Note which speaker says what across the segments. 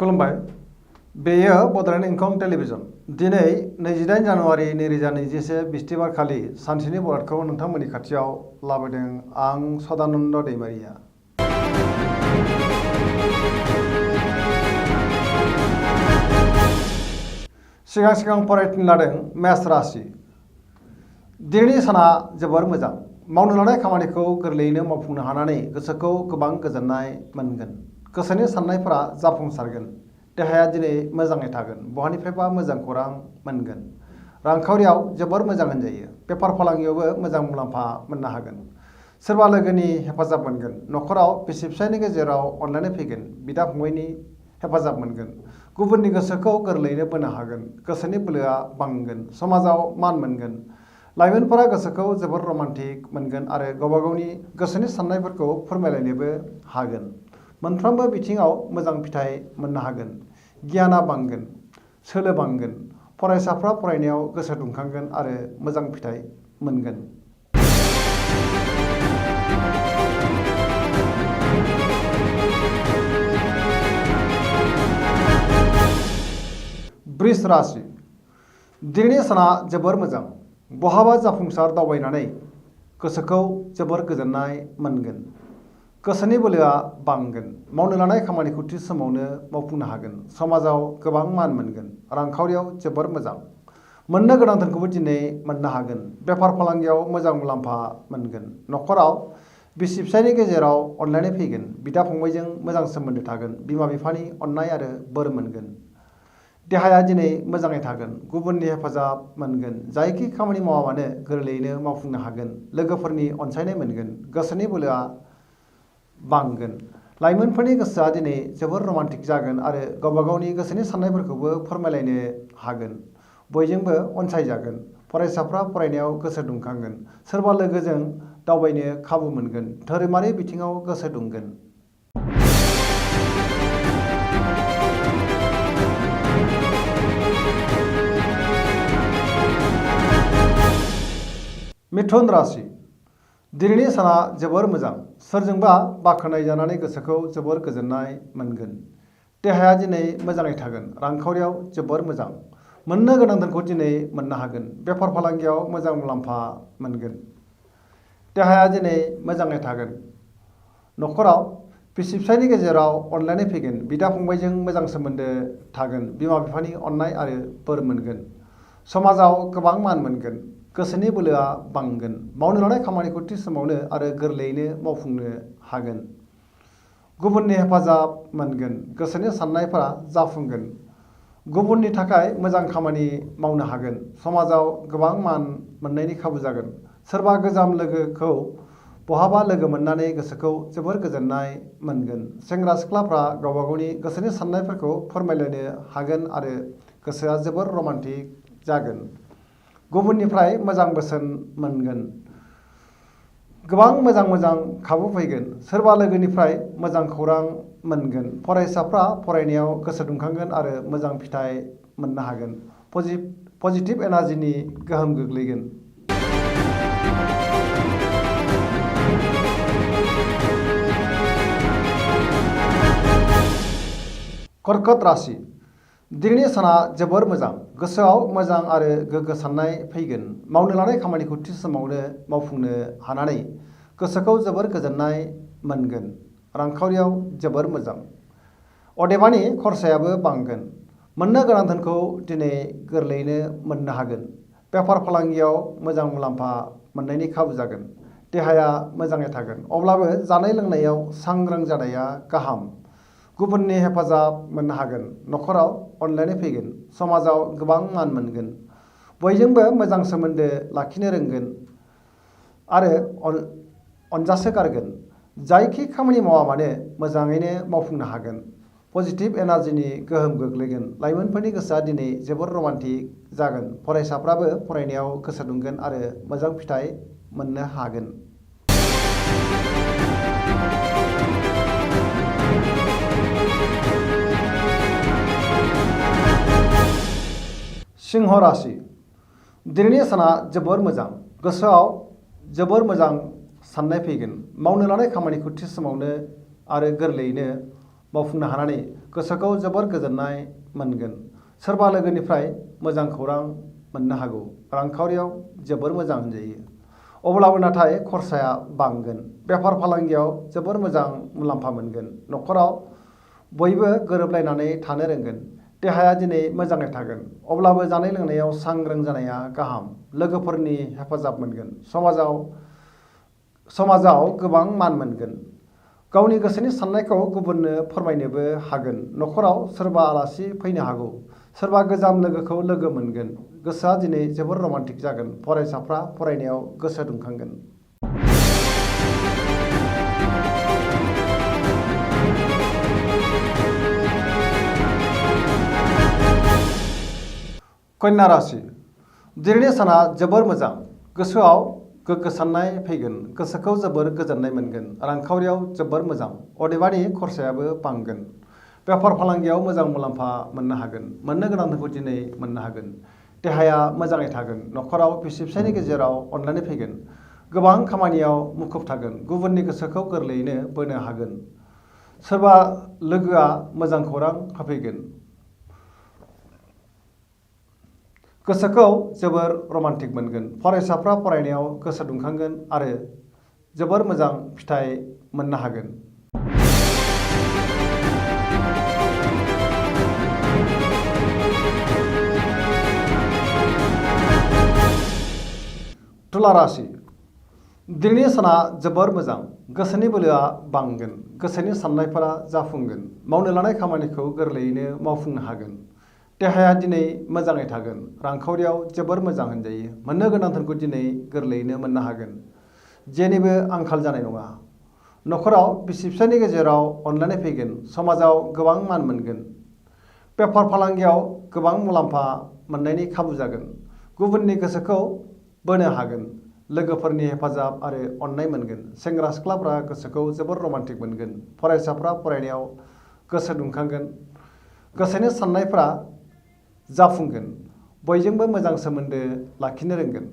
Speaker 1: खुलुमबाय। बेयो बड'लेण्ड इंखं टेलिभिजन। दिनै 28 जानुवारि 2021 बिस्थिबार खालि सानसेनि बरादखौ नोंथांमोननि खाथियाव लाबोदों आं सदानन्द दैमारिया। सिगां फरायथिनो लादों मेष राशि। दिनैनि साना जोबोर मोजां। मावनो लानाय खामानिखौ गोरलैयैनो मावफुंनो हानानै गोसोखौ गोबां गोजोननाय मोनगोन। गोसोनि साननायफोरा जाफुंसारगोन। देहाया दिनै मोजाङै थागोन। बहानिफ्रायबा मोजां खौरां मोनगोन। रांखावरियाव जोबोर मोजां होनजायो। बेफार फालांगियावबो मोजां मुलाम्फा मोननो हागोन। सोरबा लोगोनि हेफाजाब मोनगोन। न'खराव बिसि फिसायनि गेजेराव अनलायनाय फैगोन। बिदा फंबायनि हेफाजाब मोनगोन। गुबुननि गोसोखौ गोरलैयैनो बोनो हागोन। गोसोनि बोलोआ बांगोन। समाजाव मान मोनगोन। लाइमोनफोरा गोसोखौ जोबोर रमान्टिक मोनगोन आरो गावबा गावनि गोसोनि साननायफोरखौ फोरमायलायनोबो हागोन। मोनफ्रोमबो बिथिङाव मोजां फिथाइ मोननो हागोन। गियाना बांगोन। सोलो बांगोन। फरायसाफ्रा फरायनायाव गोसो दुंखांगोन आरो मोजां फिथाइ मोनगोन। वृष राशि। दिनैनि साना जोबोर मोजां। बहाबा जाफुंसार दावबायनानै गोसोखौ जोबोर गोजोननाय मोनगोन। गोसोनि बोलोआ बांगोन। मावनो लानाय खामानिखौ थि समावनो मावफुंनो हागोन। समाजाव गोबां मान मोनगोन। रांखावरियाव जोबोर मोजां। मोननो गोनां धोनखौबो दिनै मोननो हागोन। बेफार फालांगियाव मोजां मुलाम्फा मोनगोन। न'खराव बिसि फिसायनि गेजेराव अनलायनाय फैगोन। बिदा फंबायजों मोजां सोमोन्दो थागोन। बिमा बिफानि अननाय आरो बोर मोनगोन। देहाया दिनै मोजाङै थागोन। गुबुननि हेफाजाब मोनगोन। जायखि खामानि मावा मानो गोरलैयैनो मावफुंनो हागोन। लोगोफोरनि अनसायनाय मोनगोन। गोसोनि बोलोआ बांगोन। लाइमोनफोरनि गोसोआ दिनै जोबोर रमान्टिक जागोन आरो गावबा गावनि गोसोनि साननायफोरखौबो फोरमायलायनो हागोन। बयजोंबो अनसायजागोन। फरायसाफ्रा फरायनायाव गोसो दुंखांगोन। सोरबा लोगोजों दावबायनो खाबु मोनगोन। धोरोमारि बिथिङाव गोसो दुंगोन। मिथुन राशि। दिनैनि साना जोबोर मोजां। सोरजोंबा बाख्नाय जानानै गोसोखौ जोबोर गोजोननाय मोनगोन। देहाया दिनै मोजाङै थागोन। रांखावरियाव जोबोर मोजां। मोननो गोनां धोनखौ दिनै मोननो हागोन। बेफार फालांगियाव मोजां मुलाम्फा मोनगोन। देहाया दिनै मोजाङै थागोन। न'खराव बिसि फिसायनि गेजेराव अनलायनाय फैगोन। बिदा फंबायजों मोजां सोमोन्दो थागोन। बिमा बिफानि अननाय आरो बोर मोनगोन। समाजाव गोबां मान मोनगोन। गोसोनि बोलोआ बांगोन। मावनो लानाय खामानिखौ थि समावनो आरो गोरलैयैनो मावफुंनो हागोन। गुबुननि हेफाजाब मोनगोन। गोसोनि साननायफोरा जाफुंगोन। गुबुननि थाखाय मोजां खामानि मावनो हागोन। समाजाव गोबां मान मोननायनि खाबु जागोन। सोरबा गोजाम लोगोखौ बहाबा लोगो मोननानै गोसोखौ जोबोर गोजोननाय मोनगोन। सेंग्रा सिख्लाफ्रा गावबा गावनि गोसोनि साननायफोरखौ फोरमायलायनो हागोन आरो गोसोआ जोबोर रमान्टिक जागोन। गुबुननिफ्राय मोजां बोसोन मोनगोन। गोबां मोजां खाबु फैगोन। सोरबा लोगोनिफ्राय मोजां खौरां मोनगोन। फरायसाफ्रा फरायनायाव गोसो दुंखांगोन आरो मोजां फिथाइ मोननो हागोन। पजिटिभ एनार्जिनि गोहोम गोग्लैगोन। कर्कट राशि। दिनैनि साना जोबोर मोजां। गोसोआव मोजां आरो गोग्गो साननाय फैगोन। मावनो लानाय खामानिखौ थि समावनो मावफुंनो हानानै गोसोखौ जोबोर गोजोननाय मोनगोन। रांखावरियाव जोबोर मोजां। अदेबानि खरसायाबो बांगोन। मोननो गोनां धोनखौ दिनै गोरलैयैनो मोननो हागोन। बेफार फालांगियाव मोजां मुलाम्फा मोननायनि खाबु जागोन। देहाया मोजाङै थागोन। अब्लाबो जानाय लोंनायाव सांग्रां जानाया गाहाम। गुबुननि हेफाजाब मोननो हागोन। न'खराव अनलायनाय फैगोन। समाजाव गोबां मान मोनगोन। बयजोंबो मोजां सोमोन्दो लाखिनो रोंगोन आरो अनजासोगारगोन। जायखि खामानि मावा मानो मोजाङैनो मावफुंनो हागोन। पजिटिभ एनार्जिनि गोहोम गोग्लैगोन। लाइमोनफोरनि गोसोआ दिनै जोबोर रमान्टिक जागोन। फरायसाफ्राबो फरायनायाव गोसो दुंगोन आरो मोजां फिथाइ मोननो हागोन। सिंह राशि। दिनैनि साना जोबोर मोजां। गोसोआव जोबोर मोजां साननाय फैगोन। मावनो लानाय खामानिखौ थि समावनो आरो गोरलैयैनो मावफुंनो हानानै गोसोखौ जोबोर गोजोननाय मोनगोन। सोरबा लोगोनिफ्राय मोजां खौरां मोननो हागौ। रांखावरियाव जोबोर मोजां होनजायो। अब्लाबो नाथाय खरसाया बांगोन। बेफार फालांगियाव जोबोर मोजां मुलाम्फा मोनगोन। न'खराव बयबो गोरोबलायनानै थानो रोंगोन। देहाया दिनै मोजाङै थागोन। अब्लाबो जानाय लोंनायाव सांग्रां जानाया गाहाम। लोगोफोरनि हेफाजाब मोनगोन। समाजाव गोबां मान मोनगोन। गावनि गोसोनि साननायखौ गुबुननो फोरमायनोबो हागोन। न'खराव सोरबा आलासि फैनो हागौ। सोरबा गोजाम लोगोखौ लोगो मोनगोन। गोसोआ दिनै जोबोर रमान्टिक जागोन। फरायसाफ्रा फरायनायाव गोसो दुंखांगोन। कन्या राशि। दिनैनि साना जोबोर मोजां। गोसोआव गोग्गो साननाय फैगोन। गोसोखौ जोबोर गोजोननाय मोनगोन। रांखावरियाव जोबोर मोजां। अदेबानि खरसायाबो बांगोन। बेफार फालांगियाव मोजां मुलाम्फा मोननो हागोन। मोननो गोनांफोरखौ दिनै मोननो हागोन। देहाया मोजाङै थागोन। न'खराव बिसि फिसायनि गेजेराव अनलायनाय फैगोन। गोबां खामानियाव मुखुब थागोन। गुबुननि गोसोखौ गोरलैयैनो बोनो हागोन। सोरबा लोगोआ मोजां खौरां होफैगोन। गोसोखौ जोबोर रमान्टिक मोनगोन। फरायसाफ्रा फरायनायाव गोसो दुंखांगोन आरो जोबोर मोजां फिथाइ मोननो हागोन। तुला राशि। दिनैनि साना जोबोर मोजां। गोसोनि बोलोआ बांगोन। गोसोनि साननायफोरा जाफुंगोन। मावनो लानाय खामानिखौ गोरलैयैनो मावफुंनो हागोन। देहाया दिनै मोजाङै थागोन। रांखावरियाव जोबोर मोजां होनजायो। मोननो गोनांफोरखौ दिनै गोरलैयैनो मोननो हागोन। जेनिबो आंखाल जानाय नङा। न'खराव बिसि फिसायनि गेजेराव अनलायनाय फैगोन। समाजाव गोबां मान मोनगोन। बेफार फालांगियाव गोबां मुलाम्फा मोननायनि खाबु जागोन। गुबुननि गोसोखौ बोनो हागोन। लोगोफोरनि हेफाजाब आरो अननाय मोनगोन। सेंग्रा सिख्लाफ्रा गोसोखौ जोबोर रमान्टिक मोनगोन। फरायसाफ्रा फरायनायाव गोसो दुंखांगोन। गोसोनि साननायफ्रा जाफुंगोन। बयजोंबो मोजां सोमोन्दो लाखिनो रोंगोन।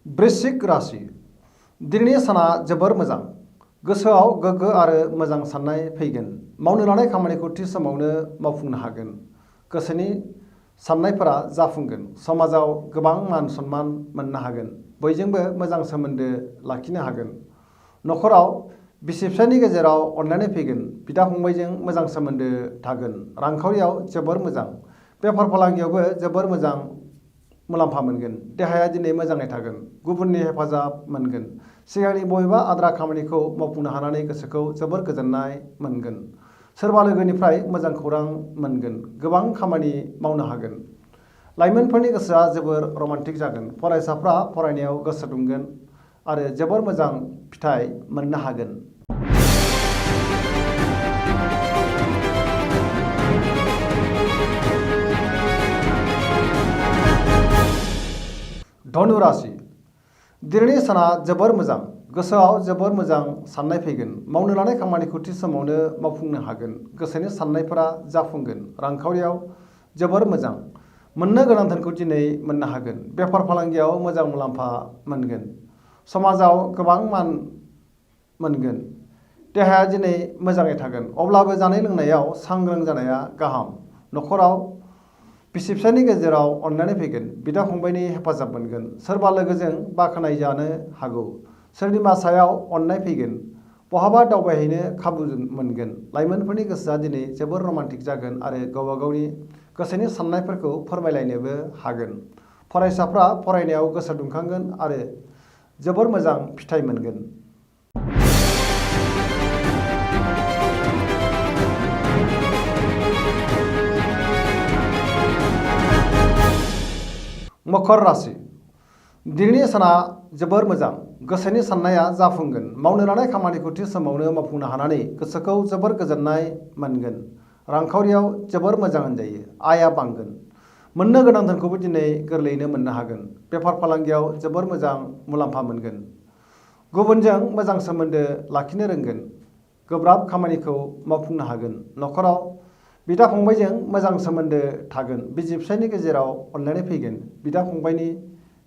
Speaker 1: वृश्चिक राशि। दिनैनि साना जोबोर मोजां। गोसोआव गोग्गो आरो मोजां साननाय फैगोन। मावनो लानाय खामानिखौ थि समावनो मावफुंनो हागोन। गोसोनि साननायफोरा जाफुंगोन। समाजाव गोबां मान सन्मान मोननो हागोन। बयजोंबो मोजां सोमोन्दो लाखिनो हागोन। न'खराव बिसि फिसायनि गेजेराव अनलायनाय फैगोन। बिदा फंबायजों मोजां सोमोन्दो थागोन। रांखावरियाव जोबोर मोजां। बेफार फालांगियावबो जोबोर मोजां मुलाम्फा मोनगोन। देहाया दिनै मोजाङै थागोन। गुबुननि हेफाजाब मोनगोन। सिगांनि बबेबा आद्रा खामानिखौ मावफुंनो हानानै गोसोखौ जोबोर गोजोननाय मोनगोन। सोरबा लोगोनिफ्राय मोजां खौरां मोनगोन। गोबां खामानि मावनो हागोन। लाइमोनफोरनि गोसोआ जोबोर रमान्टिक जागोन। फरायसाफ्रा फरायनायाव गोसो दुंगोन आरो जोबोर मोजां फिथाइ मोननो हागोन। धनु राशि। दिनैनि साना जोबोर मोजां। गोसोआव जोबोर मोजां साननाय फैगोन। मावनो लानाय खामानिखौ थि समावनो मावफुंनो हागोन। गोसोनि साननायफोरा जाफुंगोन। रांखावरियाव जोबोर मोजां। मोननो गोनांफोरखौ दिनै मोननो हागोन। बेफार फालांगियाव मोजां मुलाम्फा मोनगोन। समाजाव गोबां मान मोनगोन। देहाया दिनै मोजाङै थागोन। अब्लाबो जानाय लोंनायाव सांग्रां जानाया गाहाम। न'खराव बिसि फिसायनि गेजेराव अनलायनाय फैगोन। बिदा फंबायनि हेफाजाब मोनगोन। सोरबा लोगोजों बाख्नाय जानो हागौ। सोरनिबा सायाव अननाय फैगोन। बहाबा दावबायहैनो खाबु मोनगोन। लाइमोनफोरनि गोसोआ दिनै जोबोर रमान्टिक जागोन आरो गावबा गावनि गोसोनि साननायफोरखौ फोरमायलायनोबो हागोन। फरायसाफ्रा फरायनायाव गोसो दुंखांगोन आरो जोबोर मोजां फिथाइ मोनगोन। मकर राशि। दिनैनि साना जोबोर मोजां। गोसोनि साननाया जाफुंगोन। मावनो लानाय खामानिखौ थि समावनो मावफुंनो हानानै गोसोखौ जोबोर गोजोननाय मोनगोन। रांखावरियाव जोबोर मोजां होनजायो। आयआ बांगोन। मोननो गोनांफोरखौबो दिनै गोरलैयैनो मोननो हागोन। बेफार फालांगियाव जोबोर मोजां मुलाम्फा मोनगोन। गुबुनजों मोजां सोमोन्दो लाखिनो रोंगोन। गोब्राब खामानिखौ मावफुंनो हागोन। न'खराव बिदा फंबायजों मोजां सोमोन्दो थागोन। बिसि फिसायनि गेजेराव अनलायनाय फैगोन। बिदा फंबायनि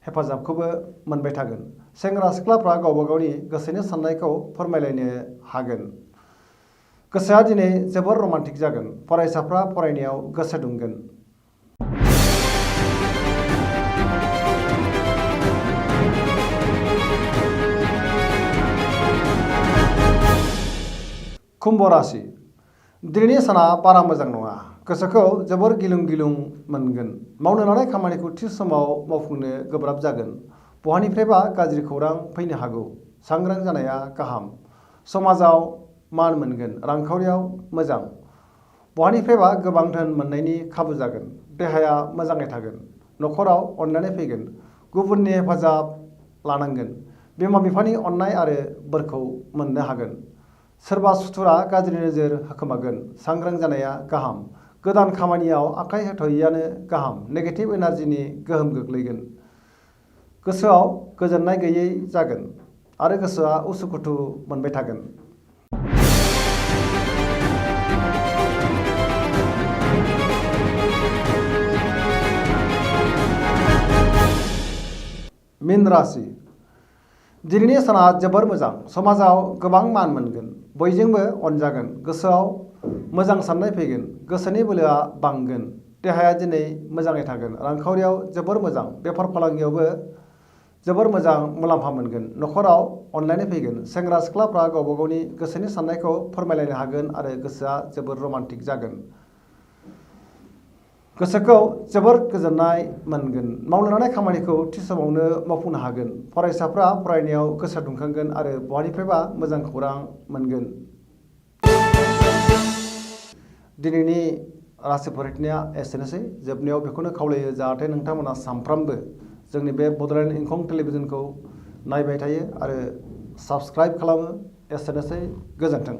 Speaker 1: हेफाजाबखौबो मोनबाय थागोन। सेंग्रा सिख्लाफ्रा गावबा गावनि गोसोनि साननायखौ फोरमायलायनो हागोन। गोसोआ दिनै जोबोर रमान्टिक जागोन। फरायसाफ्रा फरायनायाव गोसो दुंगोन। कुम्भ राशि दिनैनि साना बारा मोजां नङा। गोसोखौ जोबोर गिलुं गिलुं मोनगोन। मावनो लानाय खामानिखौ थि समाव मावफुंनो गोब्राब जागोन। बहानिफ्रायबा गाज्रि खौरां फैनो हागौ। सांग्रां जानाया गाहाम। समाजाव मान मोनगोन। रांखावरियाव मोजां। बहानिफ्रायबा गोबां धोन मोननायनि खाबु जागोन। देहाया मोजाङै थागोन। न'खराव अननानै फैगोन। गुबुननि हेफाजाब लानांगोन। बिमा बिफानि अननाय आरो बोरखौ मोननो हागोन। सोरबा सुथुरा गाज्रि नोजोर होखोमागोन। सांग्रां जानाया गाहाम। गोदान खामानियाव आखाइ होथ'यैआनो गाहाम। नेगेटिभ एनार्जिनि गोहोम गोग्लैगोन। गोसोआव गोजोननाय गैयै जागोन आरो गोसोआ उसुखुथु मोनबाय थागोन। मीन राशि दिनैनि साना जोबोर मोजां। समाजाव गोबां मान मोनगोन। बयजोंबो अनजागोन। गोसोआव मोजां साननाय फैगोन। गोसोनि बोलोआ बांगोन। देहाया दिनै मोजाङै थागोन। रांखावरियाव जोबोर मोजां। बेफार फालांगियावबो जोबोर मोजां मुलाम्फा मोनगोन। न'खराव अनलायनाय फैगोन। सेंग्रा सिख्लाफ्रा गावबा गावनि गोसोनि साननायखौ फोरमायलायनो हागोन आरो गोसोआ जोबोर रमान्टिक जागोन। गोसोखौ जोबोर गोजोननाय मोनगोन। मावनो लानाय खामानिखौ थि समावनो मावफुंनो हागोन। फरायसाफ्रा फरायनायाव गोसो दुंखांगोन आरो बहानिफ्रायबा मोजां खौरां मोनगोन। दिनैनि राशि फरिथिनाया एसेनोसै। जोबनायाव बेखौनो खावलायो जाहाथे नोंथांमोना सानफ्रामबो जोंनि बे बड'लेण्ड इंखं टेलिभिजनखौ नायबाय थायो आरो साबस्क्राइब खालामो। एसेनोसै। गोजोन्थों।